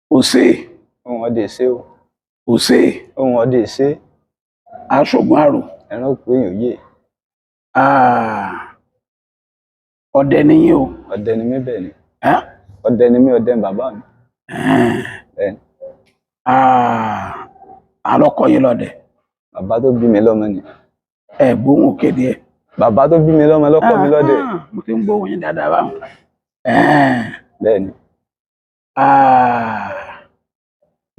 Òsè. Ohun ọdẹ ṣe o. Òsè. Ohun ọdẹ ṣe. Aṣògùn àrò. Ẹran òkú èèyàn yé. Ah, ọdẹ nìyí o. Ọdẹ ni mí, bẹ́ẹ̀ ni. Ẹ́n? Ọdẹ ni mí, ọdẹ ni bàbá mi. Ẹ́n. Bẹ́ẹ̀ ni. Ah, alọ́kọ yín lọ́dẹ? Bàbá tó bí mi lọ́mọ ni. Ẹ gbóhùn òkè díẹ̀. Bàbá tó bí mi lọ́mọ ló kọ́ mi lọ́dẹ. Ah, mo ti ń gbóhùn yín dáadáa báwọn. Ẹ́n. Bẹ́ẹ̀ ni. Ah,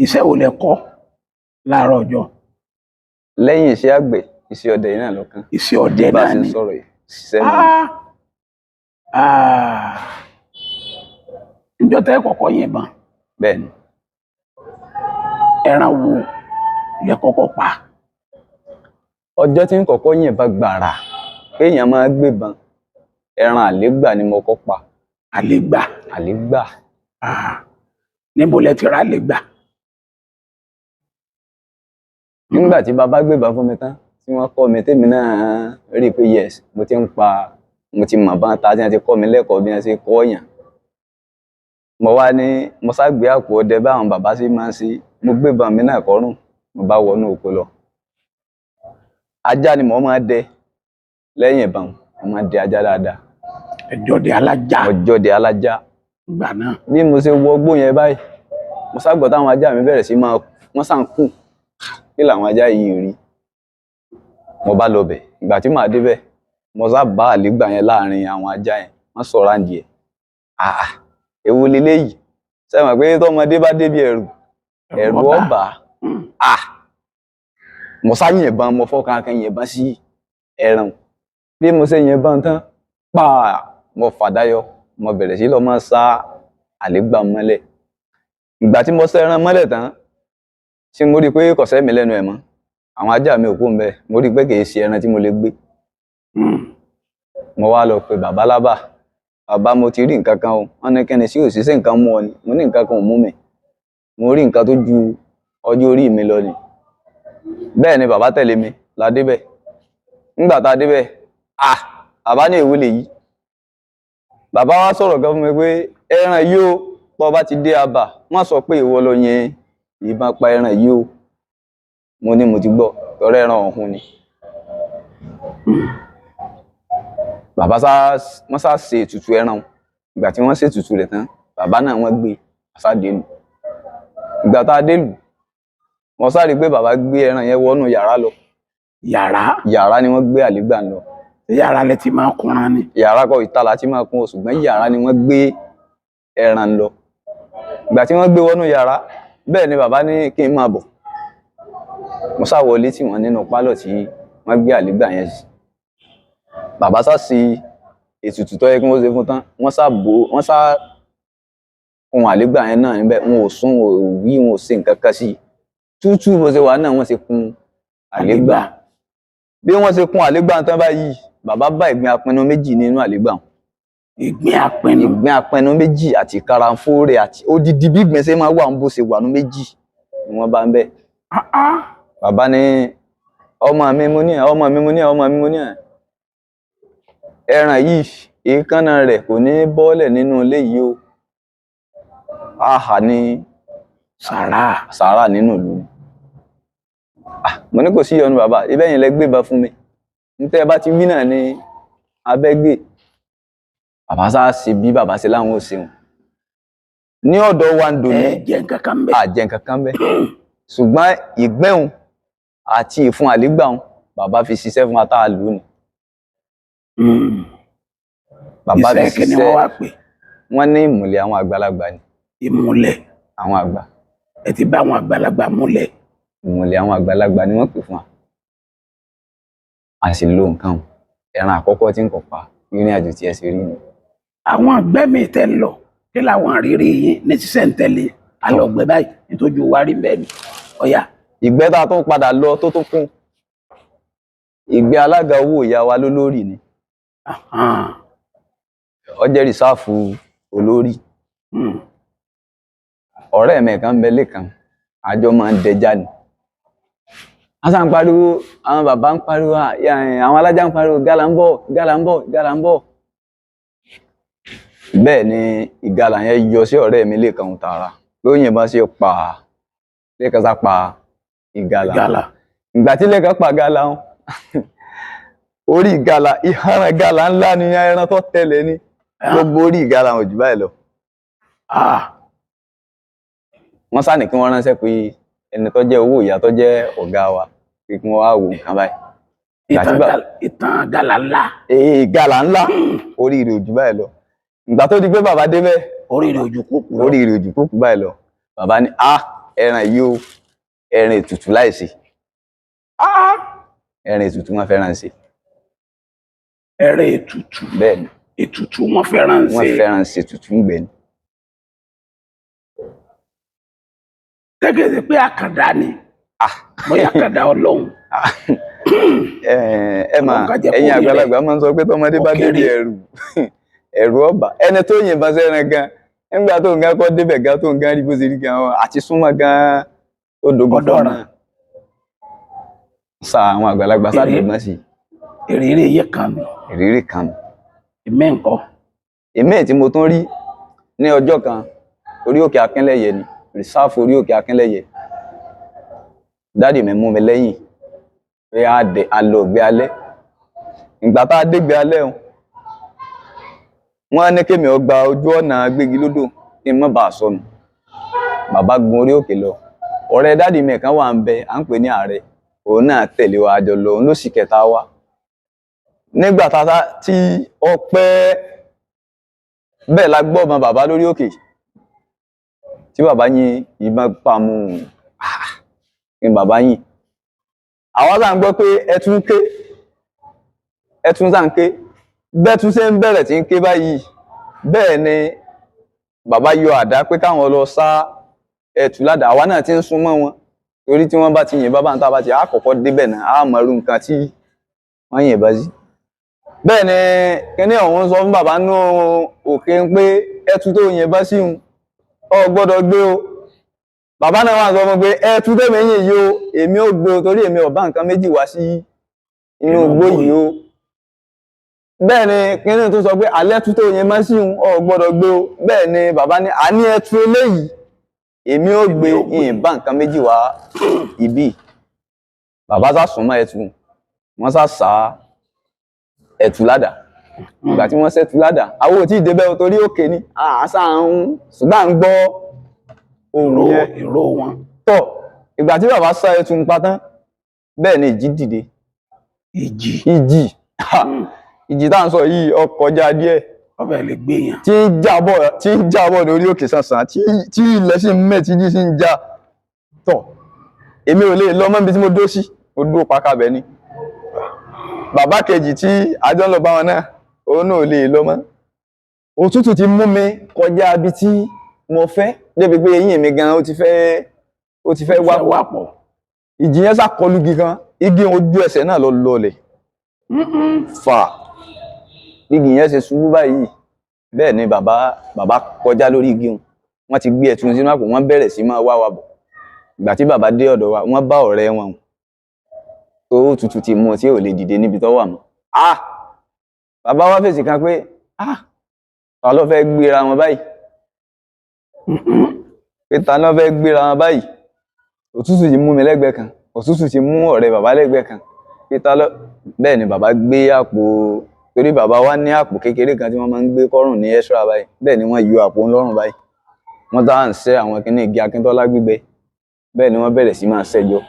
iṣẹ́ wo lẹ kọ́ láàárọ̀ ọjọ́? Lẹ́yìn iṣẹ́ àgbẹ̀, iṣẹ́ ọdẹ yìí náà ló kàn. Iṣẹ́ ọdẹ Bá a náà ṣe ń ni. sọ̀rọ̀ yìí, ṣiṣẹ́ náà ni. Ah, ah, ǹjọ́ tẹ́ kọ́kọ́ yìnbọn? Bẹ́ẹ̀ ni. Ẹran wo lẹ kọ́kọ́ pa? Ọjọ́ tí ń kọ́kọ́ yìnbọn gbàrà kéèyàn máa gbébọn, ẹran àlégbà ni mo kọ́ pa. Àlégbà? Àlégbà. Ah, níbo lẹ ti rà àlégbà? Nígbà tí bàbá gbébọn fún mi tán, tí wọ́n kọ́ mi, tèmi náà rí i pé yes, mo ti ń pa, mo ti mọ̀ bá ta, tí wọ́n ti kọ́ mi lẹ́kọ̀ọ́ bí wọ́n ṣe kọ́ yàn. Mo wá ní mo sá gbé àpò ọdẹ báwọn bàbá ṣe máa ń ṣe, mo gbébọn mi náà kọ́rùn, mo bá wọnú oko lọ. Ajá ni mo máa dẹ lẹ́yìn ìbọn, mo máa dẹ ajá dáadáa. Ẹjọ́ di alájà. Mo jọdẹ alájá. Nígbà náà. Bí mo ṣe wọ igbó yẹn báyìí, mo sá gbọ́ táwọn ajá mi bẹ̀rẹ̀ sí máa, wọ́n sá ń kùn. Kí làwọn ajá yìí rí? Mo bá lọ bẹ̀. Ìgbà tí màá débẹ̀, mo sá bá àlégbà yẹn láàrin àwọn ajá yẹn, wọ́n sọ̀rọ̀ àǹdí ẹ̀. Àà, èwo leléyìí? Ṣé ẹ mọ̀ pé tọ́mọdé bá débi ẹ̀rù, ẹ̀rù ó bà á. À, mo sá yìnbọn, mo fọ́kàn kan yìnbọn sí ẹran. Bí mo ṣe yìnbọn tán, pàà, mo fàdáyọ, mo bẹ̀rẹ̀ sí lọ máa sá àlégbà mọ́lẹ̀. Ìgbà tí mo sá ẹran mọ́lẹ̀ tán, tí mo rí i pé kò sẹ́mi lẹ́nu ẹ̀ mọ́, àwọn ajá mi ò kú ńbẹ̀, mo rí i pé kì í ṣe ẹran tí mo lè gbé. Mo wá lọ pe bàbá lábà. Bàbá, mo ti rí nǹkan kan o. Wọ́n ní kíni sí òsì, sí nǹkan mú ọ ni? Mo ní nǹkan kan ò mú mi. Mo rí nǹkan tó ju ọjọ́ orí mi lọ ni. Bẹ́ẹ̀ ni bàbá tẹ̀lé mi la débẹ̀. Nígbà tá a débẹ̀, à, bàbá ní èwo lèyí? Bàbá wa sọ̀rọ̀ kan fún mi pé ẹran yìí o, tó bá ti dé abà, má sọ pé ìwọ ló yin ìbọn pa ẹran yìí o. Mo ní mo ti gbọ́, torí ẹran ọ̀hún ni. Bàbá sá, wọ́n sá ṣe ètùtù ẹran. Ìgbà tí wọ́n ṣe ètùtù rẹ̀ tán, bàbá náà wọ́n gbé àṣà délùú. Ìgbà tá a délùú, mo sá rí i pé bàbá gbé ẹran yẹn wọnú yàrá lọ. Yàrá? Yàrá ni wọ́n gbé àlégbà lọ. Yàrá lẹ ti máa kúnra ni? Yàrá kọ́, ìta la ti máa kún o, ṣùgbọ́n yàrá ni wọ́n gbé ẹran lọ. Ìgbà tí wọ́n gbé wọnú yàrá, bẹ́ẹ̀ ni bàbá ní kí n máa bọ̀. Mo sá wọlé tì wọ́n nínú pálọ̀ tí wọ́n gbé àlégbà yẹn sí. Bàbá sá ṣe ètùtù tó yẹ kí wọ́n ṣe fún tán, wọ́n sá bò ó, wọ́n sá kun àlégbà yẹn náà níbẹ̀, wọn ò sún, wọn ò wí, wọn ò ṣe nǹkan kan sí i. Tútù bó ṣe wà náà wọ́n ṣe kun àlégbà. Bí wọ́n ṣe kun àlégbà tán báyìí, bàbá bá ìgbín apinnu méjì nínú àlégbà wọn. Ìgbín apinnu? Ìgbín apinnu méjì àti karanfóore àti odidi bí ìgbín ṣe máa wà ń bó ṣe wà ní méjì ni wọ́n bá ń bẹ̀. Bàbá ní ọmọ mi mo ní ẹ, ọmọ mi mo ní ẹ, ọmọ mi mo ní ẹ. Ẹran yìí, èékánná rẹ̀ kò ní bọ́lẹ̀ nínú ilé yìí o. Àhà ni sàrà. Sàrà nínú ìlú ni. Ah, mo ní kò sí ìyọnu bàbá, ibẹ̀ yẹn lẹ gbébọn fún mi. Ntẹ́ ẹ bá ti wí náà ni abẹ́ gbé. Bàbá sá ṣe bí bàbá ṣe láwọn ò ṣeun. Ní ọ̀dọ̀ wa ń dòní. Ẹ jẹ nǹkan kan bẹ́ẹ̀? À jẹ nǹkan kan bẹ́ẹ̀. Ṣùgbọ́n ìgbẹ́hùn àti ìfun àlégbàhùn, bàbá fi ṣiṣẹ́ fún wa tá a lù ú ni. Bàbá fi Iṣẹ́ kí ni wọ́n wá ṣiṣẹ́. pè? Wọ́n ní ìmùlẹ̀ àwọn àgbàlagbà ni. Ìmùlẹ̀? Àwọn àgbà. Ẹ ti bá àwọn àgbàlagbà múlẹ̀? Ìmùlẹ̀ àwọn àgbàlagbà ni wọ́n pè fún wa. A sì lo nǹkan o. Ẹran àkọ́kọ́ tí ń kọ̀ pa ìrìn àjò tí ẹ ṣe rí ni. Àwọn àgbẹ̀ mi tẹ́ ń lọ, kí làwọn àrírí yín ní ṣiṣẹ́ ń tẹ̀lé alọ́gbẹ́ báyìí nítorí wa rí bẹ́ẹ̀ ni ọ̀yà? Ìgbẹ́ tá a tún padà lọ tó tún kún. Ìgbẹ́ alága owó ìyá wa lólórí ni. Ó jẹ́ rìsáàfù olórí. Ọ̀rẹ́ mi kan ń bẹ lẹ́kan, àjọ máa ń dẹja ni. A sá ń pariwo, àwọn bàbá ń pariwo, àwọn alájà ń pariwo, gálà ń bọ̀, gálà ń bọ̀, gálà ń bọ̀. Bẹ́ẹ̀ ni ìgalà yẹn yọ sí ọ̀rẹ́ mi lẹ́kan tààrà. Ló yìnbọn sí pa Lékan, sá pa ìgalà. Gàlà. Ìgbà tí Lékan pa gàlà ń, orí ìgalà, ìhàrán gàlà ńlá ni, ẹran tó tẹ̀lé ni, gbogbo orí ìgalà wọn ò jù báyìí lọ. Wọ́n sá ní kí wọ́n ránṣẹ́ pé ẹni tó jẹ́ owó ìyá tó jẹ́ ọ̀gá wa, pé kí wọ́n wá wo nǹkan báyìí. Ìgbà tí Ìtàn gàlà ńlá. Ee, ìgalà ńlá, orí rẹ̀ ò jù báyìí lọ. Ìgbà tó di pé bàbá débẹ̀, Orí rẹ̀ ojú kúkú lọ. Orí rẹ̀ ò jù kúkú báyìí lọ. Bàbá ní, "A, ẹran yìí o, ẹran ètùtù láìsí, ẹran ètùtù wọn fẹ́ràn sí." Ẹrẹ ètùtù. Bẹ́ẹ̀ ni. Ètùtù wọn fẹ́ràn Wọ́n ṣe. fẹ́ràn sí ètùtù ń gbẹ ni. Gẹ́gẹ́ bí pé àkàndá ni, bóyá àkàndá Ọlọ́run. Ẹ ẹ mà Ọlọ́run ká jẹ́ kó ẹ̀yin rí rẹ̀. àgbàlagbà máa ń sọ pé tọmọdé bá débi Òkèrè. ẹrù, ẹrù ọba ẹni tó yìnbọn sẹ́ran gan. Nígbà tó nǹkan kọ́ débẹ̀ gan, tó nǹkan rí bó ṣe rí gan, àti súnmọ́ gan, ó dogun fún Ọ̀dọ́ràn. ọ̀nà sa àwọn àgbàlagbà sádùgbọ́n sí. Ìrírí yìí kan ni. Ìrírí kan nù. Ìmí nǹkan. Èmi tí mo tún rí ní ọjọ́ kan, orí òkè Akínlẹ́yẹ ni, rìsáàfù orí òkè Akínlẹ́yẹ. Daddy mi mú mi lẹ́yìn pé a dé, a lọ gbé alẹ́. Ìgbà tá a dé gbé alẹ́ o, wọ́n ní kémi ó gba ojú ọ̀nà Gbégilódò kí n má bàa sọnù. Bàbá gun orí òkè lọ. Ọ̀rẹ́ daddy mi kan wà ń bẹ, à ń pè ní Ààrẹ, òun náà tẹ̀lé wa jọ lọ, òun ló sì kẹta wa. Nígbà tá a tí ó pẹ́ bẹ́ẹ̀ la gbọ́ ọmọ bàbá lórí òkè tí bàbá yìn ìbọn pàmò ní bàbá yìn. Àwa sá ń gbọ́ pé ẹtún ké, ẹtún sá ń ké. Bẹ́tún ṣe ń bẹ̀rẹ̀ tí ń ké báyìí, bẹ́ẹ̀ ni bàbá yọ àdá pé káwọn lọ sá ẹtù ládàá. Àwa náà ti ń súnmọ́ wọn, torí tí wọ́n bá ti yìnbọn bá ń tá bá ti àkọ́kọ́ débẹ̀ náà, á mọ irú nǹkan tí wọ́n yìnbọn sí. Bẹ́ẹ̀ ni kíní ọ̀hún sọ fún bàbá nú òkè ń pé ẹtù tó yìnbọn sí un ọ gbọ́dọ̀ gbé o. Bàbá náà wà sọ fún pé ẹtù tẹ̀mí yìn yìí o, èmi ò gbé o, torí èmi ò bá nǹkan méjì wá sí inú igbó yìí o. Bẹ́ẹ̀ ni kíní tó sọ pé alẹ́ tú tó yìnbọn sí un ọ gbọ́dọ̀ gbé o. Bẹ́ẹ̀ ni bàbá ní àní ẹtù eléyìí èmi ò gbé, ìyìn bá nǹkan méjì wá ibí. Bàbá sá súnmọ́ ẹtù, wọ́n sá sá ẹtù ládàá. Ìgbà tí wọ́n ṣẹ́tù ládàá, àwọn ò tí ì débẹ̀ o, torí òkè ni àṣà ń, ṣùgbọ́n à ń gbọ́ ohùn Ìró yẹn. Ìró wọn. Tọ̀, ìgbà tí bàbá sá ẹtù ń pa tán, bẹ́ẹ̀ ni ìjì dìde. Ìjì. Ìjì, ha, ìjì tá à ń sọ yìí, ó kọjá díẹ̀. Ọbẹ̀ lè gbé yàn. Tí ń jà bọ̀, tí ń jà bọ̀ lórí òkè sànsàn, tí ilẹ̀ sì ń mẹ́, tí jí sì ń jà. Tọ̀, èmi ò lè lọ mọ́ ibi tí mo dó sí, mo dúró pakabẹ̀ ni. Bàbá kejì tí àjọ ń lọ bá wọn náà, òun náà ò lè lọ mọ́. Òtútù ti mú mi kọjá ibi tí mo fẹ́, débi pé eyín mi gan ó ti fẹ́ wá. Fẹ́ wà pọ̀. Ìjì yẹn sàkọlù igi kan, igi ojú ẹsẹ̀ náà lọ lọlẹ̀ fà. Igi yẹn ṣe ṣubú báyìí, bẹ́ẹ̀ ni bàbá kọjá lórí igi wọn. Wọ́n ti gbé ẹ̀tún sínú àpò, wọ́n bẹ̀rẹ̀ sí máa wá wa bọ̀. Ìgbà tí bàbá dé ọ̀dọ̀ wa, wọ́n bá ọ̀rẹ́ wọn tó òtútù ti mú tí ò lè dìde níbi tó wà mọ́. Ah, bàbá wa fèsì kan pé, "Ah, ta ló fẹ́ gbéra wọn báyìí?" Pé ta ló fẹ́ gbéra wọn báyìí? Òtútù ti mú mi lẹ́gbẹ̀ẹ́ kan, òtútù ti mú ọ̀rẹ́ bàbá lẹ́gbẹ̀ẹ́ kan, pé ta ló. Bẹ́ẹ̀ ni bàbá gbé àpò, torí bàbá wa ní àpò kékeré kan tí wọ́n máa ń gbé kọ́rùn ní extra báyìí. Bẹ́ẹ̀ ni wọ́n yọ àpò ńlọ́rùn báyìí, wọ́n tá à ń ṣẹ́ àwọn kinní igi Akíntọ́lá gbígbẹ. Bẹ́ẹ̀ ni wọ́n bẹ̀rẹ̀ sí máa ṣẹ́jọ́,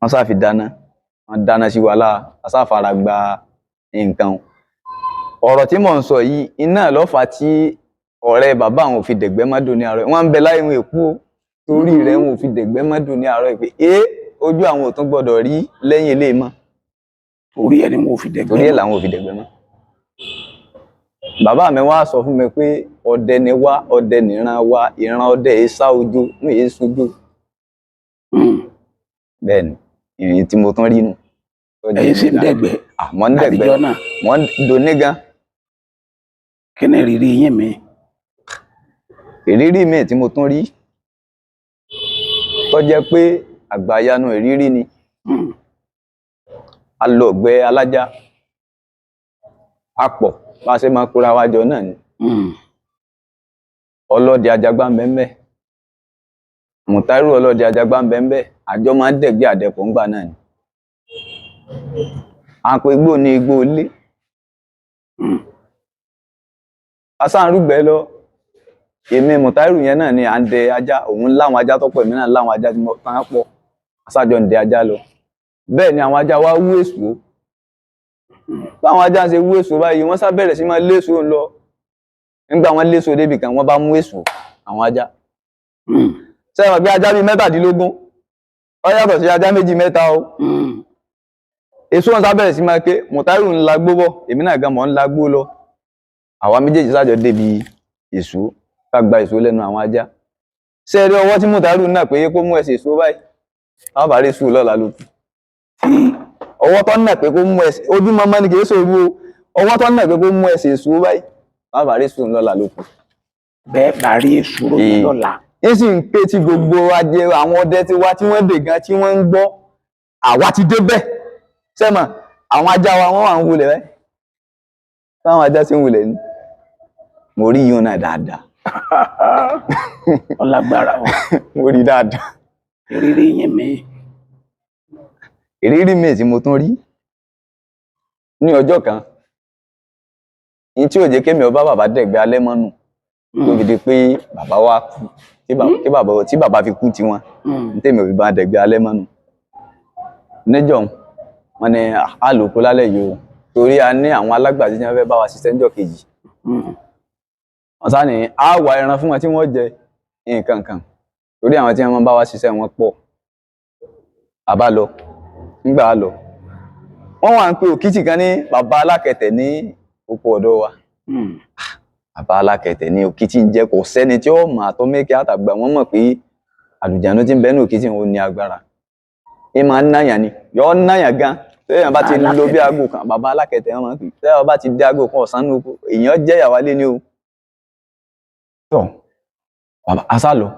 wọ́n sá fi dáná, wọ́n dáná sí wa lára, a sá fara gba nǹkan. Ọ̀rọ̀ tí mò ń sọ yìí iná ló fà tí ọ̀rẹ́ bàbá àwọn ò fi dẹ̀gbẹ́ mọ́dún ní àárọ̀. Wọ́n ń bẹ láyé, wọn èkú o, torí rẹ̀ wọn ò fi dẹ̀gbẹ́ mọ́dún ní àárọ̀ pé é ojú àwọn ò tún gbọ́dọ̀ rí lẹ́yìn ilé mọ́. Torí ẹ̀ ni mo fi dẹ̀gbẹ́. Torí ẹ̀ làwọn ò fi dẹ̀gbẹ́ mọ́. Bàbá mi wá sọ fún mi pé ọdẹ ni wá, ọdẹ nìran wa, ìran ọdẹ yìí sá ojú ń yìí sojú. Bẹ́ẹ̀ ni ìrìn tí mo tún rí nù. Ẹ̀yin sì ń dẹ̀gbẹ́. Mọ̀ ń dẹ̀gbẹ́. Àtijọ́ náà. Mọ̀ ń dòní gan. Kí ni ìrírí yín mi? Ìrírí mi tí mo tún rí tó jẹ́ pé àgbàyanu ìrírí ni, a lọ ọ̀gbẹ́ alájá, a pọ̀ bá a ṣe máa kóra wa jọ náà ni. Ọlọ́dẹ ajagbá ń bẹ ńbẹ̀. Mùtáírù ọlọ́dẹ Ajagbá ń bẹ ń bẹ, àjọ máa ń dẹ̀gbẹ́ àdẹpọ̀ ńgbà náà ni. À ń pe igbó ní igbó ilé. Asánrúgbẹ́ lọ, èmi Mùtáírù yẹn náà ni à ń dẹ ajá, òun láwọn ajá tó pọ̀, èmi náà láwọn ajá tí mo tán pọ̀, asájọ ń dẹ ajá lọ. Bẹ́ẹ̀ ni àwọn ajá wa wú èso. Báwọn ajá ṣe wú èso báyìí, wọ́n sá bẹ̀rẹ̀ sí máa lé èso lọ. Nígbà wọ́n lé èso débì kan, wọ́n bá mú èso àwọn ajá. Ṣé ẹ mọ̀ pé ajá bíi 17, ó yàtọ̀ sí ajá méjì mẹ́ta o. Èso wọn sá bẹ̀rẹ̀ sí máa ké, Mùtáírù ń lagbó bọ̀, èmi náà gan mọ̀ ń lagbó lọ. Àwa méjèèjì sájọ débi èso, ká gba èso lẹ́nu àwọn ajá. Ṣé ẹ rí ọwọ́ tí Mùtáírù náà pé kó mú ẹsẹ̀ èso báyìí? A bá rí èso lọ́la ló kù. Ọwọ́ tó nà pé kó mú ẹsẹ̀, ojú mọ́mọ́ ni kì í ṣòro o. Ọwọ́ tó nà pé kó mú ẹsẹ̀ èso báyìí, a bá rí èso lọ́la ló kù. Bẹ́ẹ̀ bá rí èso lọ́la. Ń sì ń pé tí gbogbo ajé àwọn ọdẹ ti wá tí wọ́n dè gan tí wọ́n ń gbọ́, àwa ti débẹ̀. Sẹ́mọ̀, àwọn ajá wa wọ́n wà ń wulẹ̀ báyìí. Báwọn ajá ti ń wulẹ̀ ni. Mo rí yín náà dáadáa. Ọlágbára o. Mo rí dáadáa. Ìrírí yín mi. Ìrírí mi tí mo tún rí ní ọjọ́ kan, ní tí ò jẹ́ kémi ọba bàbá dẹ̀gbẹ́ alẹ́ mọ́nù, tó fi di pé bàbá wa kú, tí bàbá fi kú tiwọn, ní tèmi ò fi bá dẹ̀gbẹ́ alẹ́ mọ́nù. Níjọ́ wọn ni a lò kó lálẹ́ yìí o, torí a ní àwọn alágbàtí tí wọ́n fẹ́ bá wa ṣiṣẹ́ níjọ́ kejì. Wọ́n sá ní a wá ẹran fún wọn tí wọ́n jẹ nǹkan kan, torí àwọn tí wọ́n bá wa ṣiṣẹ́ wọn pọ̀. A bá lọ, nígbà a lọ, wọ́n wà ń pe òkìtì kan ní bàbá alákẹ̀tẹ̀ ní oko ọ̀dọ̀ wa. Bàbá alákẹ̀tẹ̀ ní òkìtì ń jẹ́, kò sẹ́ni tí ó mọ̀ àtọ́ mẹ́kẹ́ àtàgbà wọ́n mọ̀ pé àlùjànnú tí ń bẹ ní òkìtì òun ní agbára. Ẹ máa ń náyàn ni, yọ ń náyàn gan. Téèyàn bá ti lo bí aago kan, bàbá alákẹ̀tẹ̀ wọ́n máa ń pè. Téèyàn bá ti dé aago kan ọ̀sán ní oko, èèyàn jẹ́ ìyàwó alé ní o. Tọ́, bàbá asá lọ.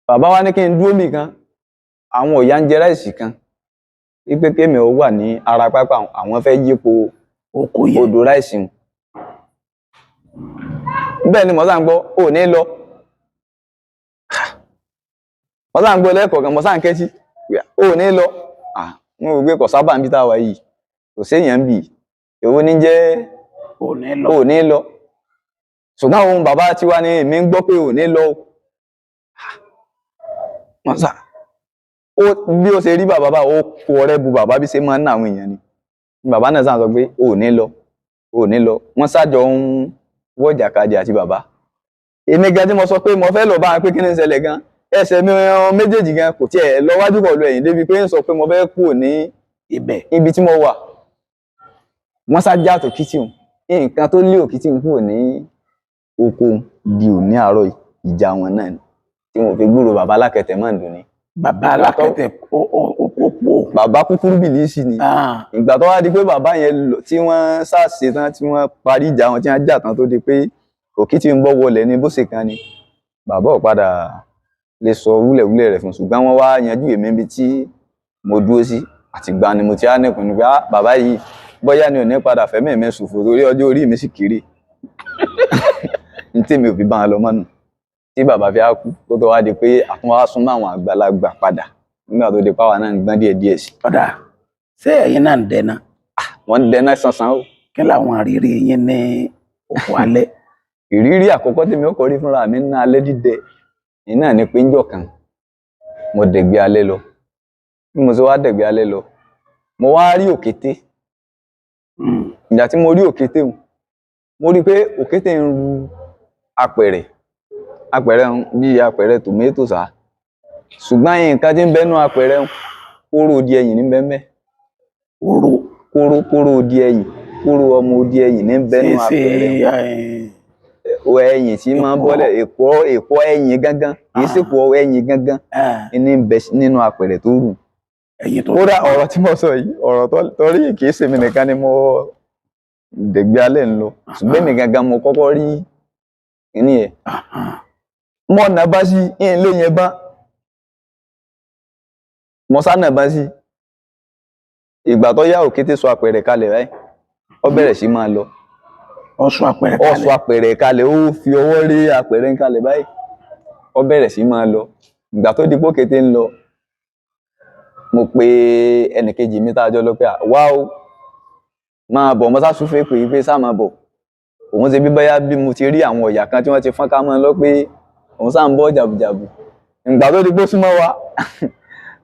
Bàbá wa ní kí n dúró nìkan, àwọn ọ̀yà ń jẹ ráìsì kan. Wípé kémi ó wà ní ara pápá, àwọn fẹ́ yípo oko yẹn. Odò ráìsì wọn. Bẹ́ẹ̀ ni mo sá ń gbọ́, ò ní lọ. Mo sá ń gbọ́ lẹ́ẹ̀kọ̀ọ̀kan, mo sá ń kẹ́tí, ò ní lọ. Mo rò pé kò sábà ń bí tá a wà yìí, kò séèyàn ń bì. Èwo ní jẹ́ ò ní lọ. Ò ní lọ. Ṣùgbọ́n àwọn bàbá tiwa ni èmi ń gbọ́ pé ò ní lọ. Wọ́n sá ó bí ó ṣe rí bàbá bá ó kó ọ̀rẹ́ bu bàbá bí ṣe máa ń ná àwọn èèyàn ni. Bàbá náà sá sọ pé ò ní lọ, ò ní lọ. Wọ́n sájọ ń wọ́jà kadì àti bàbá. Èmi gan tí mo sọ pé mo fẹ́ lọ bá wọn pé kí ni ń ṣẹlẹ̀ gan, ẹsẹ̀ mi méjèèjì gan kò tiẹ̀ lọ wájú kọ̀ lọ ẹ̀yìn débi pé ń sọ pé mo fẹ́ kúrò ní ibẹ̀. Ibi tí mo wà. Wọ́n sá já tòkítì hùn. Nǹkan tó lé òkìtì ń kúrò ní oko di òní àárọ̀ ìjà wọn náà ni tí wọn ò fi gbúrò bàbá alákẹ̀tẹ̀ mọ́ ǹdùn ni. Bàbá alákẹ̀tẹ̀ ó kú o. Bàbá kúkúrú bìlísì ni. Ìgbà tó wá di pé bàbá yẹn lọ tí wọ́n ṣàṣe tán, tí wọ́n parí ìjà wọn, tí wọ́n jà tán, tó di pé òkìtì ń bọ́ wọlé ní bó ṣe kan ni bàbá ò padà lè sọ wúlẹ̀wúlẹ̀ rẹ̀ fún, ṣùgbọ́n wọ́n wá yanjú èmi níbi tí mo dúró sí. Àtìgbà ni mo ti á nípinnu pé bàbá yìí bóyá ni ò ní padà fẹ́mi mi ṣòfò torí ọjọ́ orí mi sì kéré ní tèmi ò fi bá wọn lọ mọ́nù tí bàbá fi á kú, kó tó wá di pé àtúnwá súnmọ́ àwọn àgbàlagbà padà nígbà tó di páwa náà ń gbọ́n díẹ̀ díẹ̀ sí. Ọ̀dà, ṣé ẹ̀yin náà ń dẹná? Wọ́n ń dẹná sánsan o. Kí làwọn àrírí yín ní oko alẹ́? Ìrírí àkọ́kọ́ tí mi ó kọ́ rí fúnra mi ní alẹ́ dídẹ iná ni pé ńjọ́ kan mo dẹ̀gbẹ́ alẹ́ lọ. Bí mo ṣe wá dẹ̀gbẹ́ alẹ́ lọ, mo wá rí òkété. Ìgbà tí mo rí òkété hùn, mo rí pé òkété ń ru apẹ̀rẹ̀, apẹ̀rẹ̀ ń bí apẹ̀rẹ̀ tòmẹ́tò sá, ṣùgbọ́n nǹkan tí ń bẹ́nu apẹ̀rẹ̀ ń kóró odi ẹyìn ní bẹ́ẹ̀. Kóró? Kóró, kóró odi ẹyìn, kóró ọmọ odi ẹyìn ní bẹ́nu apẹ̀rẹ̀ ẹyìn tí máa ń bọ́lẹ̀, èpò, èpò ẹyìn gángan, kì í sèpò ẹyìn gángan ní bẹ nínú apẹ̀rẹ̀ tó rù. Ẹyìn tó. Kódà ọ̀rọ̀ tí mo sọ yìí, ọ̀rọ̀ torí kì í ṣèmi nìkan ni mo dẹ̀gbẹ́ alẹ́ ń lọ, ṣùgbọ́n èmi gangan mo kọ́kọ́ rí kíní yẹn. Mo nà bá sí ilé yẹn, bá mo sá nà bá sí. Ìgbà tó yá, òkété sọ apẹ̀rẹ̀ kalẹ̀ báyìí, ó bẹ̀rẹ̀ sí máa lọ. Ó sọ apẹ̀rẹ̀ Ó kalẹ̀. sọ apẹ̀rẹ̀ kalẹ̀, ó fi ọwọ́ rí apẹ̀rẹ̀ kalẹ̀ báyìí. Ó bẹ̀rẹ̀ sí máa lọ. Ìgbà tó di pókété ń lọ, mo pe ẹnìkejì mi tá a jọ lọ pé, "À, wá o, máa bọ̀." Mo sá súfèé pé pé sá máa bọ̀. Òun ṣe bí bóyá bí mo ti rí àwọn ọ̀yà kan tí wọ́n ti fọ́n ká mọ́ ọ lọ pé òun sá ń bọ̀ jàbùjàbù. Ìgbà tó di pé ó súnmọ́ wa,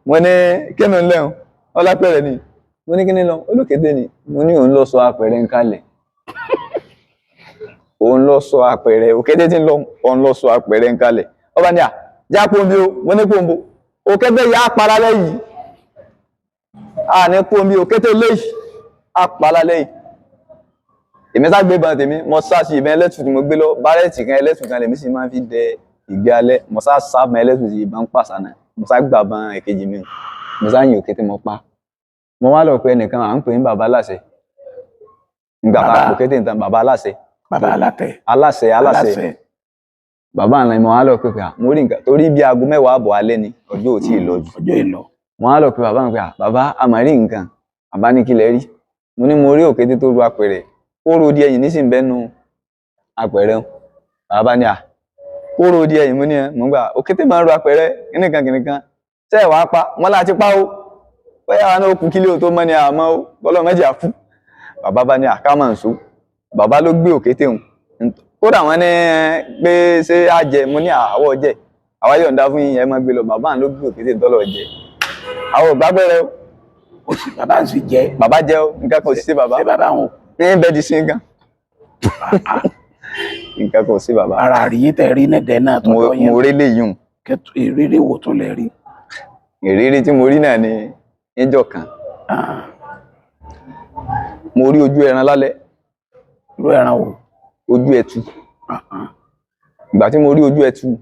mo ní kí ni ń lẹ́hùn ọlápẹ̀rẹ̀ ni. Mo ní kí ni lọ olókété ni. Mo ní òun lọ sọ apẹ̀rẹ̀ ń kalẹ̀, òun lọ sọ apẹ̀rẹ̀ òkété tí ń lọ, òun lọ sọ apẹ̀rẹ̀ ń kalẹ̀. Ọba ní à já pòǹbì o. Mo ní pòǹbò òkété yà á para lẹ́yìn à ní pòǹbì òkété léyìí á para lẹ́yìn. Èmi sá gbé ìbọn tèmi, mo sá sí ìbọn ẹlẹ́tù tí mo gbé lọ, bárẹ̀tì kan ẹlẹ́tù kan lèmi sì máa ń fi dẹ ìgbé alẹ́. Mo sá sá ìbọn ẹlẹ́tù sí ìbọn pàṣánà, mo sá gbà bọn èkejì mi o, mo sá yin òkété, mo pa. Mo wá lọ pé ẹnìkan à ń pè ní bàbá aláṣẹ ìgbà tá a Bàbá. pò kété nǹkan, bàbá aláṣẹ. Bàbá alátẹ. Aláṣẹ, aláṣẹ. Bàbá àlàyé mo wá lọ pé pé à, mo rí nǹkan torí bí aago 10:30 alẹ́ ni, ọjọ́ ò tí ì lọ jù. Ọjọ́ ìlọ. Mo wá lọ pé bàbá mi pé à, bàbá, a mà rí nǹkan. Bàbá ní kí lẹ rí? Mo ní mo rí òkété tó ru apẹ̀rẹ̀, kóró di ẹ̀yìn nísìnyí bẹ́nu apẹ̀rẹ̀ o. Bàbá ní à, kóró di ẹ̀yìn. Mo ní ẹ mo gbà òkété máa ń ru apẹ̀rẹ̀ kìnìkan kìnìkan ṣé ẹ wàá pa wọn láti pa o, bóyá àwọn náà kú kílé o tó mọ́ ni àmọ́ o bọ́lọ́ mẹ́jì àfú. Bàbá bá ní àká máa ń so. Bàbá ló gbé òkété òun. Kódà wọn ní pé ṣé á jẹ. Mo ní àwọ̀ jẹ, àwa yọ̀ǹda fún yín, ẹ máa gbé lọ. Bàbá ló gbé òkété tọ́lọ̀ jẹ, àwọn ò gbàgbẹ́rẹ́ o. Ó sì bàbá ń sì jẹ. Bàbá jẹ o, nǹkan kan ò sí sí bàbá. Ṣé bàbá wọn? Ní bẹ́ẹ̀ di sí nǹkan, nǹkan kan ò sí bàbá. Ara àríyé tẹ rí nẹdẹ náà Mo tọdọ yẹn. mo rí léyìí. Kẹtù ìrírí wo tó lè rí? Ìrírí tí mo rí náà ni níjọ́ kan, Ah, mo rí ojú ẹran lálẹ́. Irú ẹran wo? Ojú ẹtu. Ah, ah. Ìgbà tí mo rí ojú ẹtu,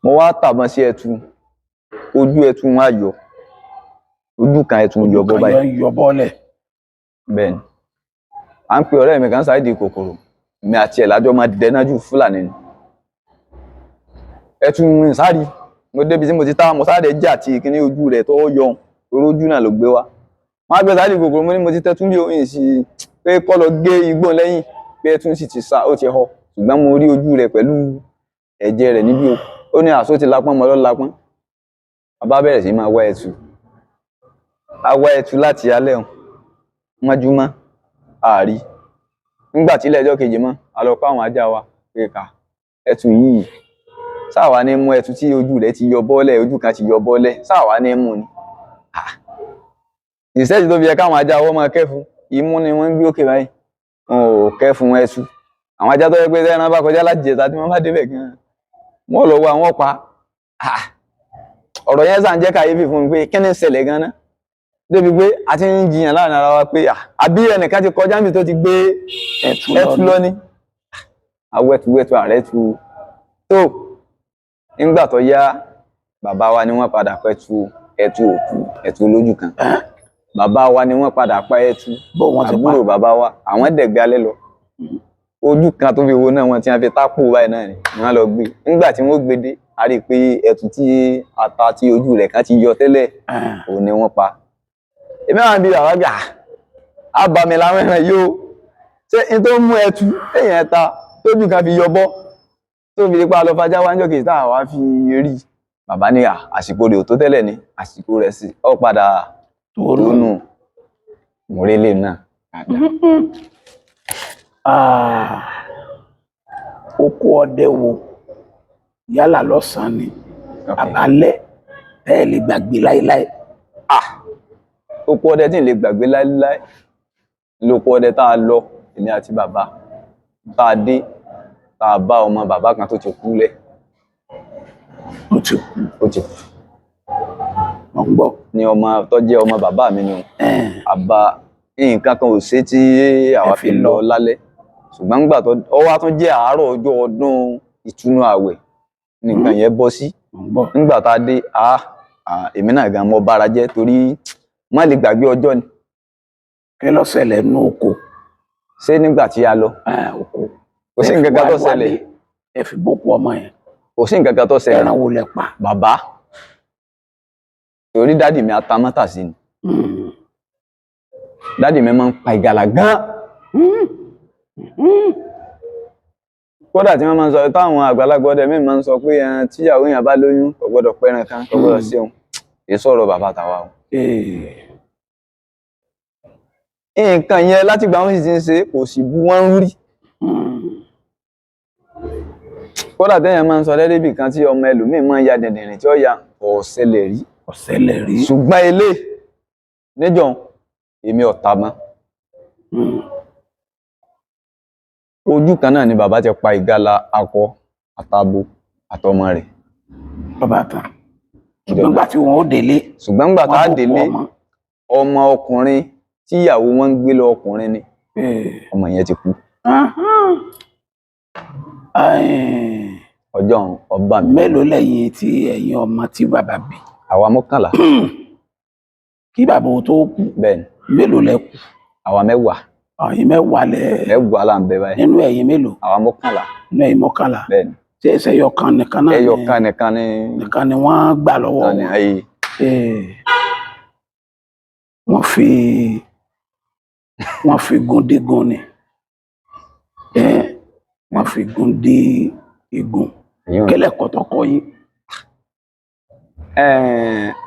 mo wá tàbọn sí ẹtu, ojú ẹtu wọn á yọ, ojú kan ẹtu yọ bọ́ Kan báyìí. yọ bọ́ọ̀lẹ̀. Bẹ́ẹ̀ ni. À ń pe ọ̀rẹ́ mi kan Sáìdì Kòkòrò, mi àti ẹ̀ lájọ́ máa dẹ́ná jù, Fúlàní ni. Ẹtu ń sáré, mo débi tí mo ti tá, mo sáré jà tí kíní ojú rẹ̀ tó yọ, torí ojú náà ló gbé wá. Wọn á gbé Sáìdì Kòkòrò, mo ní mo ti tẹ́tún bí oyin sí pé kọ́ lọ gé igbó lẹ́yìn pé ẹtún sì ti sá, ó ti họ, ṣùgbọ́n mo rí ojú rẹ̀ pẹ̀lú ẹ̀jẹ̀ rẹ̀ níbí o. Ó ní àṣọ ti lapọ́n mọ́ lọ́ lapọ́n. Bàbá bẹ̀rẹ̀ sí máa wá ẹtu, a wá ẹtu láti alẹ́ ọ̀hún mọ́júmọ́, àárí. Nígbà tí ilé ẹjọ́ kejì mọ́, a lọ kó àwọn ajá wa pé ká ẹtu yìí sáwa ní mú ẹtu tí ojú rẹ̀ ti yọ bọ́lẹ̀, ojú kan ti yọ bọ́lẹ̀, sáwa ní mú ni. Ìṣẹ́jú tó fi yẹ káwọn ajá wọ́n máa kẹ́fun imú ni wọ́n ń gbé òkè báyìí, wọn ò kẹ́fun ẹtu. Àwọn ajá tó yẹ pé ẹran bá kọjá láti jẹta tí wọ́n bá débẹ̀ gan-an, wọ́n lọ wọ àwọn pa. Ọ̀rọ̀ yẹn sàn jẹ́ kàyéfì fún mi pé kí ni ń ṣẹlẹ̀ gan-an débi pé a ti ń jiyàn láàrin ara wa pé àbí ẹnìkan ti kọjá níbi tó ti gbé ẹtu ẹtu lọ ni. Awẹ́tuwẹ́tu ààrẹ tu tó. Nígbà tó yá, bàbá wa ni wọ́n padà pẹ́ tu ẹtu òkú, ẹtu lójú kan. Bàbá wa ni wọ́n padà pa ẹtu. Bó wọn ti pa? Àbúrò bàbá wa, àwọn dẹ̀gbẹ́ alẹ́ lọ, ojú kan tó fi wo náà wọn tí wọ́n fi tápò báyìí náà ni wọ́n lọ gbé. Nígbà tí wọ́n gbé dé, a rí i pé ẹtu tí ata tí ojú rẹ̀ kan ti yọ tẹ́lẹ̀, òun ni wọ́n pa. Èmi àwọn bíi bàbá gbà á bá mi láwọn ẹran yìí o, ṣé n tó mú ẹtu téèyàn ta tójú kan fi yọbọ tó fi pa lọ fajá wájọ kìí tá a wá fi rí. Bàbá ní à, àsìkò rẹ̀ ò tó tẹ́lẹ̀ ni, àsìkò rẹ̀ sì ọ padà tó tó nù. nù mọ̀rẹ́lẹ̀ náà. Ah, oko ọdẹ wo, yálà lọ́sàn-án ni àbálẹ́, tẹ́ ẹ lè gbàgbé láéláé? Oko ọdẹ tí n lè gbàgbé láéláé lóko ọdẹ tá a lọ, èmi àti bàbá, tá a dé, tá a bá ọmọ bàbá kan tó ti kú lẹ̀. Ó ti kú? Ó ti kú. Mọ̀ ń gbọ́. Ni ọmọ tó jẹ́ ọmọ bàbá mi ni o. Àbá nǹkan kan ò ṣe tí àwa Ẹ fi fi lọ lọ. lálẹ́, ṣùgbọ́n nígbà tó ó wá tún jẹ́ àárọ̀ ọjọ́ ọdún ìtúnu ààwẹ̀ ní nǹkan yẹn bọ́ sí. Mọ̀ ń gbọ́. Nígbà tá a dé, a èmi náà gan mo bára jẹ́ torí má lè gbàgbé ọjọ́ ni. Kí ló ṣẹlẹ̀ nínú oko? Ṣé nígbà tí a lọ? Oko. Kò sí Ẹ fi nǹkan kan tó wá ṣẹlẹ̀. wálé, ẹ fi bókú ọmọ yẹn? Kò sí nǹkan kan tó ṣẹlẹ̀. Ẹran wo lẹ pa? Bàbá, torí dádì mi atamátàsí ni. Dádì mi máa ń pa ìgalà gan. Kódà tí wọ́n máa ń sọ, táwọn àgbàlagbà ọdẹ míì máa ń sọ pé ẹran tíyàwó yẹn bá lóyún kò gbọ́dọ̀ pẹran kan, kò gbọ́dọ̀ ṣeun, kì í sọ̀rọ̀ bàbá tàwa o. Nǹkan yẹn láti gbà wọ́n sì ti ń ṣe, kò sì bu wọ́n rí. Kódà téèyàn máa ń sọ lẹ́dẹ̀bì kan tí ọmọ ẹlòmíì máa ń ya dẹ̀dẹ̀rìn tí ó ya, kò ṣẹlẹ̀ rí. Kò ṣẹlẹ̀ rí. Ṣùgbọ́n ilé níjọ́ èmi ọ̀tá mọ́. Ojú kan náà ni bàbá ti pa ìgalà akọ àtabo àtọmọ rẹ̀. Bàbá tán. Ṣùgbọ́n gbà tí wọn ó délé, ṣùgbọ́n ńgbà tá a wọ́n kò kú délé, ọmọ. Ọmọ ọkùnrin tíyàwó wọn ń gbé lọ ọkùnrin ni, ọmọ yẹn ti kú. Ọjọ́ ọba mi. Mélòó lẹ́yìn tí ẹ̀yin ọmọ tí bàbá bí? Àwa 11. Kí bàbá ò tó kú, Bẹ́ẹ̀ ni. mélòó lẹ kù? Àwa 10. Ẹ̀yin 10 lẹ. 10 là ń bẹ báyìí. Nínú ẹ̀yin mélòó? Àwa 11. Nínú ẹ̀yin 11. Bẹ́ẹ̀ ni. Ṣé ẹsẹ̀ ẹyọ kan nìkan náà Ẹyọ kan nìkan ni. Nìkan ni wọ́n gbà lọ́wọ́ Nìkan ni wọn? Ayé. Wọ́n fi gun dígun ni. Wọ́n fi gun dí igun. Èyí ò ní. Kẹ́lẹ̀ kọ́tọ́kọ́ yín?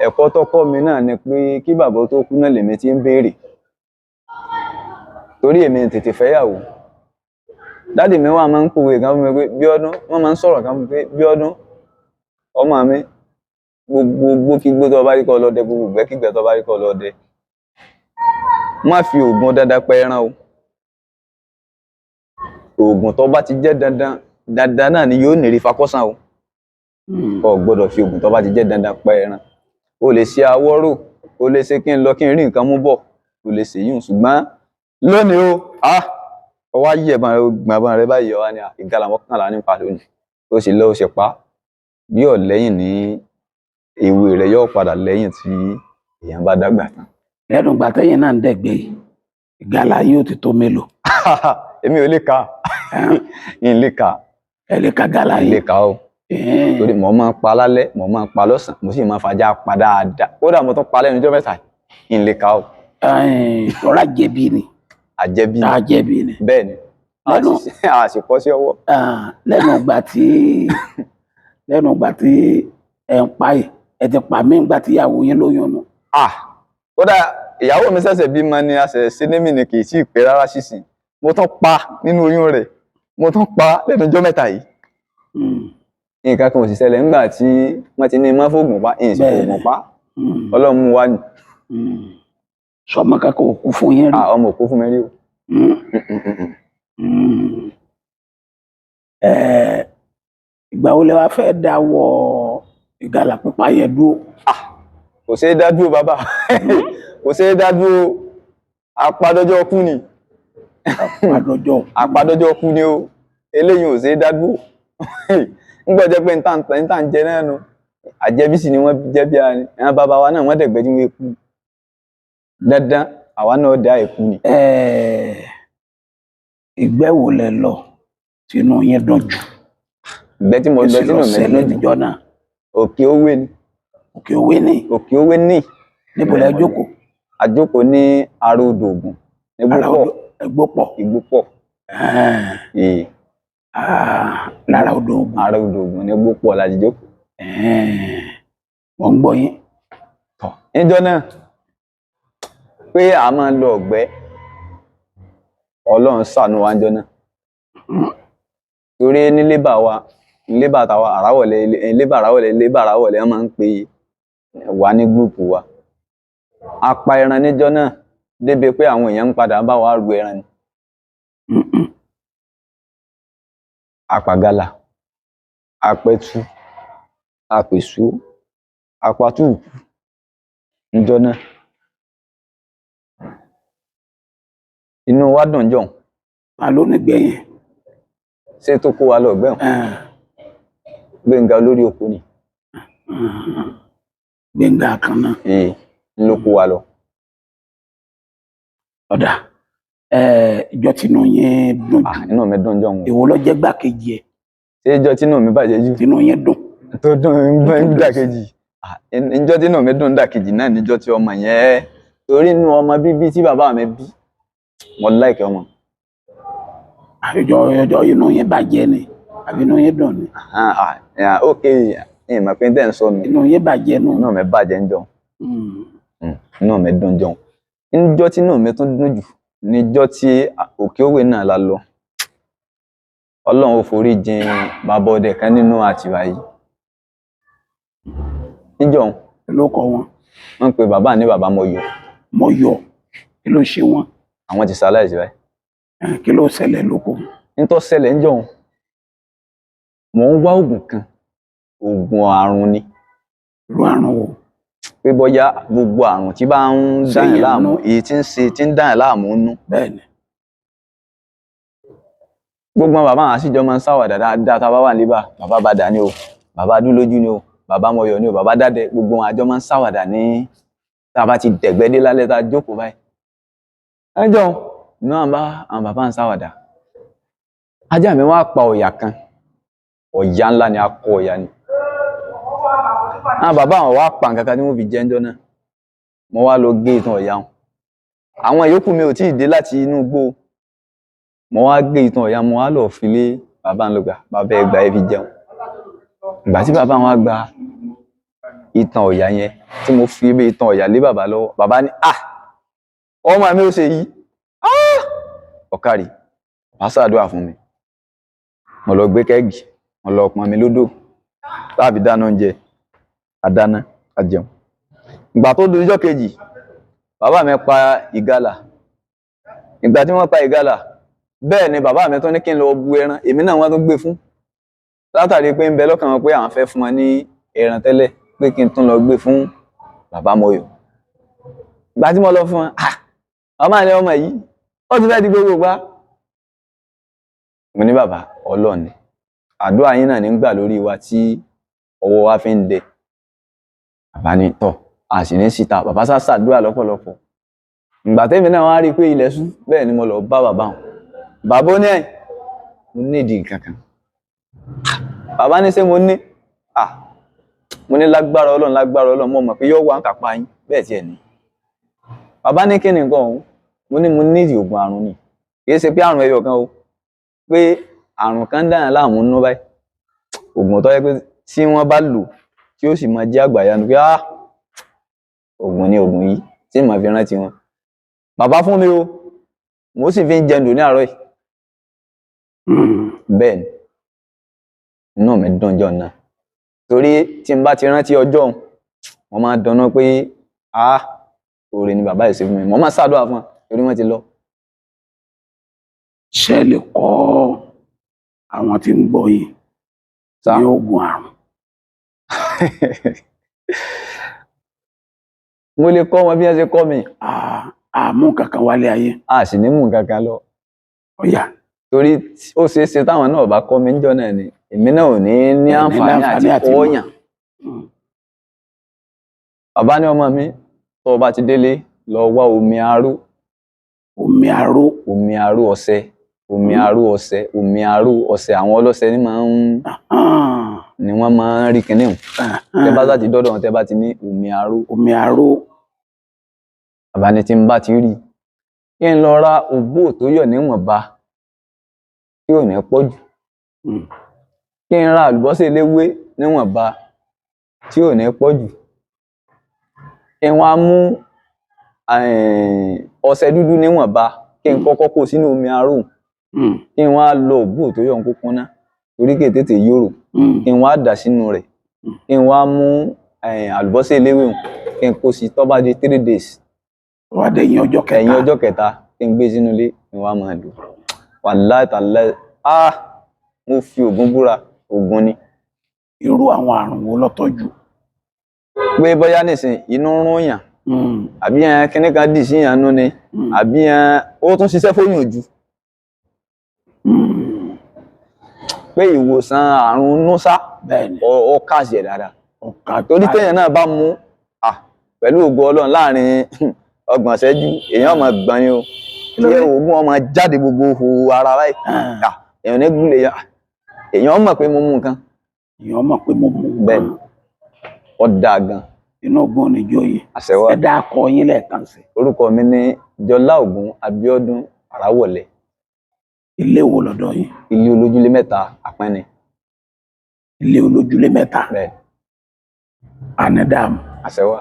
Ẹ̀kọ́ tó kọ́ mi náà ni pé kí bàbá tó kú náà lèmi ti ń béèrè, torí èmi tètè fẹ́yàwó. Daddy mi wà máa ń pòwe kan fún mi pé Bíọ́dún, wọ́n máa ń sọ̀rọ̀ kan fún mi pé Bíọ́dún ọmọ mi, gbogbo gbókígbó tó bá rí kó lọ dẹ, gbogbo ìgbẹ́kígbẹ́ tó bá rí kó lọ dẹ, má fi oògùn dandan pa ẹran o. Oògùn tó bá ti jẹ́ dandan dandan náà ni yóò nírì fakọ́sàn o. O gbọ́dọ̀ fi oògùn tó bá ti jẹ́ dandan pa ẹran. O lè ṣe awọ́rò, o lè ṣe kí n lọ kí n rí nǹkan mú bọ̀, o lè ṣe yún. Ṣùgbọ́n lónìí o, ah, ọ wá yí ẹ̀bọn rẹ, gbọ̀ngbọ̀n rẹ báyìí, ọ wá ní ìgalà 11 nípa lónìí, ó sì lọ, ó sì pa bí ọ̀ lẹ́yìn ní ewé rẹ yóò padà lẹ́yìn tí èèyàn bá dàgbà tán. Lẹ́nu ìgbà tẹ́yìn náà ń dẹ̀gbẹ́ yìí, ìgalà yóò ti tó mélòó? Èmi ò lè kà, n lè kà. Ẹ lè ka gala N lè yìí? kà o, torí mo máa ń pa lálẹ́, mo máa ń pa lọ́sàn-án, mo sì máa ń fajá pa dáadáa. Kódà mo tún pa lẹ́nu ọjọ́ mẹ́ta yìí, n lè kà o. Tọ́ra jẹ̀bi ni. Àjẹbí ni. Àjẹbí ni. Bẹ́ẹ̀ ni, a sì kọ́ sí ọwọ́. Lẹ́nu ìgbà tí ẹ ń pa yìí, ẹ ti pa mí ìgbà tí ìyàwó yín lóyún nù? Ah, kódà ìyàwó mi ṣẹ̀ṣẹ̀ bímọ ni, a ṣẹ̀ ṣe némì ni, kì í tí ì pé rárá sísìn. Mo tún pa nínú oyún rẹ̀, mo tún pa lẹ́nu ọjọ́ mẹ́ta yìí. Nǹkan kan ò sì ṣẹlẹ̀ nígbà tí wọ́n ti ní má fògùn pa, ìyìn sì fògùn pa. Ọlọ́run mú wa ni. Sọmọ kankan ò kú fún yín rí? Ah, ọmọ ò kú fún mi rí o. Ìgbà wo lẹ wá fẹ́ dáwọ́ ìgalà pípa yẹn dúró? Kò ṣeé dá dúró bàbá, kò ṣeé dá dúró, apadọ́jọ́ kú ni. Àdọ́jọ́. Apadọ́jọ́ kú ni o, eléyìí ò ṣeé dá dúró. Nígbà jẹ́ pé níta ń jẹ náà nu, àjẹbí sì ni wọ́n jẹ́ bí ara ni àwọn bàbá wa náà, wọ́n dẹ̀gbẹ́ tí wọ́n kú dandan, àwa náà dá èkú ni. Ìgbẹ́ wo lẹ lọ tínú yín dùn jù? Ìgbẹ́ tí mo lọ Kí sì sínú lọ mi ṣẹlẹ̀ dùn jù? níjọ́ náà? Òkè Òwe ni. Òkè Òwe ni? Òkè Òwe ní. Níbo lẹ jókòó? Àjókòó ní ara odò Ògùn ní Ara Igbópọ̀. odò Igbópọ̀. Igbópọ̀. Ee. Lára odò Ògùn. Ara odò Ògùn ní Igbópọ̀ la ti jókòó. Wọ́n ń gbọ́ yín. Tọ̀ níjọ́ náà pé a máa ń lọ ọ̀gbẹ́, Ọlọ́run ṣàánú wa níjọ́ náà, torí ní lébà wa, lébà tàwa àràwọ̀lẹ̀, lébà àràwọ̀lẹ̀, lébà àràwọ̀lẹ̀, wọ́n máa ń pe wa ní gúrùpù wa. A pa ẹran níjọ́ náà débi pé àwọn èèyàn ń padà bá wa ru ẹran ni. Apàgalà, apẹtu, apèsú, apatúùkù níjọ́ náà. Inú wa dùn jọ̀hún. Ta ló nígbẹ́ yẹn? Ṣé tó kó wa lọ ọ̀gbẹ́ ọ̀hún? Gbénga olórí oko ni. Gbénga kan náà. Ee, ló kó wa lọ. Ọ̀dà, ìjọ tínú yín dùn Ah, jù? inú mi dùn jọ̀hún. Èwo ló jẹ́ gbákejì ẹ̀? Ṣé ìjọ tínú mi bàjẹ́ jù? Tínú yín dùn. Tó dùn ń dàkejì. Ah, ìjọ tínú mi dùn dàkejì náà níjọ́ tí ọmọ yẹn, torí inú ọmọ bíbí tí bàbá mi bí, mo láìkẹ́ ọmọ. Ìjọ inú yín bàjẹ́ ni? Àbí inú yín dùn ni? Ah, ah, yeah, ok, ìmọ̀ pé tẹ́ ń sọ nù. Inú yín bàjẹ́ nù. Inú mi bàjẹ́ ń jọun. Inú mi dùn jọun. Níjọ́ tí inú mi tún dùn jù níjọ́ tí Òkè Òwe náà la lọ. Ọlọ́run ó forí jìn bàbá ọdẹ kan nínú Àtìbà yìí. Níjọ́ Kí ló kọ wọn? wọ́n ń pe bàbá ní bàbá Mọ́yọ̀. Mọ́yọ̀. Kí ló ṣe wọn? Àwọn ti ṣaláìsí báyìí. Kí ló ṣẹlẹ̀ lóko? Nítọ́ ṣẹlẹ̀ níjọ́ mò ń wá oògùn kan, oògùn àrùn ni. Irú àrùn wo? Pé bóyá gbogbo àrùn tí bá ń dáyàn láàmú, èyí tí ń ṣe tí ń dáyàn láàmú nú. Bẹ́ẹ̀ni. Gbogbo àwọn bàbá àwọn àṣìjọ máa ń ṣàwàdà dáadáa tá a bá wà níbà. Bàbá Bàdà ni o, bàbá Dúlójú ni o, bàbá Mọ́yọ̀ ni o, bàbá Dádẹ, gbogbo wọn àjọ máa ń ṣàwàdà ní tá a bá ti dẹ̀gbẹ́ dé lálẹ́ tá a jókòó báyìí. Ẹ jọ̀ọ́, inú àwọn bá àwọn bàbá ń ṣàwàdà. Ajá mi wá pa ọ̀yà kan. Ọ̀yà ńlá ni, akọ ọ̀yà ni. Àwọn bàbá àwọn wá pa nǹkan kan tí wọ́n fi jẹ ńjọ́ náà. Mo wá lọ gé itan ọ̀yà wọn. Àwọn ìyókù mi ò tí ì dé láti inú igbó. Mo wá gé itan ọ̀yà, mo wá lọ fi lé bàbá ń lọ gbà, bàbá ẹ gbà ẹ fi jẹun. Ìgbà tí bàbá wọn gba itan ọ̀yà yẹn, tí mo fi bí itan ọ̀yà lé bàbá lọ́wọ́, bàbá ní, "Ah! Ọmọ mi ò ṣe yìí. Ah! Ọ̀kàrí, bàbá ṣàdúrà fún mi." Mo lọ gbé kẹ́ẹ̀gì, mo lọ pọn mi lódò, tàbí dáná oúnjẹ, a dáná, a jẹun. Ìgbà tó di ọjọ́ kejì, bàbá mi pa ìgalà. Ìgbà tí wọ́n pa ìgalà, bẹ́ẹ̀ ni bàbá mi tún ní kí n lọ bu ẹran, èmi náà wọ́n tún gbé fún. Látàrí pé ń bẹ lọ́kàn wọn pé àwọn fẹ́ fún wọn ní ẹran tẹ́lẹ̀, pé kí n tún lọ gbé fún bàbá Mọ́yọ̀. Ìgbà tí mo lọ fún wọn, ah! Bàbá mi ọmọ yìí, ó ti fẹ́ di gbogbo gbá. Mo ní bàbá, Ọlọ́run ni. Àdúrà yín náà ní ń gbà lórí wa tí ọwọ́ wa fi ń dẹ. Bàbá ní tọ̀, a sì ní síta. Bàbá sá ṣàdúrà lọ́pọ̀lọpọ̀. Ìgbà tẹ́mi náà wá rí i pé ilẹ̀ ṣú, bẹ́ẹ̀ ni mo lọ bá bàbá wọn. Bàbá ó ní ẹ̀yìn, mo ní ìdí kankan. Bàbá ní ṣé mo ní? Ah! Mo ní lágbára Ọlọ́run, lágbára Ọlọ́run, mo mọ̀ pé yóò wá ń kápá yín, bẹ́ẹ̀ tiẹ̀ ní. Bàbá ní kí ni nǹkan ọ̀hún? Mo ní mo ní ìdí ògùn àrùn ni. Kì í ṣe pé àrùn ẹyọ kan o. Pé àrùn kan dáyàn láàmú nínú báyìí. Ògùn tó jẹ́ pé tí wọ́n bá lò tí ó sì máa jẹ́ àgbàyanu pé ah! Ògùn ni ògùn yìí tí màá fi rántí wọn. Bàbá fún mi o, mo sì fi ń jẹun dùn ní àárọ̀ yìí. Bẹ́ẹ̀ ni, inú mi dùn jọ náà. Torí tí n bá ti rántí ọjọ́ òun, mo máa ń dunnú pé ah! Oore ni bàbá yìí ṣe fún mi. Mo máa ń ṣàdúrà fún wọn torí wọ́n ti lọ. Ṣé ẹ lè kọ́ àwọn tí ń gbọ́ yìí ní oògùn àrùn? Mo lè kọ́ wọn bí wọ́n ṣe kọ́ mi. Àmú kankan wálé ayé. A sì ní mú kankan lọ. Ọ̀yà. Torí ó ṣeé ṣe táwọn náà bá kọ́ mi níjọ́ náà ni, èmi náà ò ní ní àǹfààní àti kọ́ọ̀yàn. Bàbá ní ọmọ mi, tó o bá ti délé, lọ wá omi aró. Omi aró. Omi aró ọṣẹ. Omi aró ọṣẹ. Omi aró ọṣẹ. Àwọn ọlọ́ṣẹ ni máa ń ni wọ́n máa ń rí kinní hùn. Tẹ bá sá ti dọ́dọ̀ wọn, tẹ bá ti ní omi aró. Omi aró. Bàbá ní tí n bá ti rí, kí n lọ ra ògbó tó yọ̀ níwọ̀nba tí ò ní pọ̀ jù. Kí n ra àlùbọ́sà eléwé níwọ̀nba tí ò ní pọ̀ jù. Kí n wá mú ọṣẹ dúdú níwọ̀nba kí n kọ́kọ́ kó sínú omi aró. Kí n wá lọ ògbó tó yọ̀ ń kó kúnná torí kì í tètè yòrò. Kí n wá dà sínú rẹ̀. Kí n wá mú àlùbọ́sà eléwé hùn kí n kó sí tó bá di 3 days. Wá dé ẹ̀yìn ọjọ́ kẹta. Ẹ̀yìn ọjọ́ kẹta kí n gbé sínú ilé kí n wá máa lò. Wàláì tàláì, ah! Mo fi Ògún búra, Ògún ni. Irú àwọn àrùn wo ló tọ́jú? Pé bóyá nísìn inú ń rún yàn, àbí kíní kan dì sí yàn nú ni, àbí ó tún ṣiṣẹ́ fóyún ojú. Pé ìwòsàn àrùn núsá, ó kàṣì ẹ̀ dáadáa. Torí téèyàn náà bá mú, ah! Pẹ̀lú ògo Ọlọ́run láàrin ọgbọ̀n ìṣẹ́jú, èèyàn máa gbọ̀n ni o. Kí oògùn ọmọ jáde gbogbo ihò ara báyìí. Èèyàn ní gúlè yá. Èèyàn mọ̀ pé mo mú nǹkan. Èèyàn mọ̀ pé mo mú nǹkan. Bẹ́ẹ̀ni, ó dáa gan. Inú Ògún ò ní jó yín. Àṣẹ wà. Ẹ dá akọ yín lẹ́ẹ̀kan sí. Orúkọ mi ní Jọlá Ògún Abíọ́dún Àràwọ̀lẹ̀. Ilé wo lọ́dọ̀ yín? Ilé olójúlé mẹ́ta, Àpẹ́ni. Ilé olójúlé mẹ́ta. Bẹ́ẹ̀. Ànádàmú. Àṣẹ wà.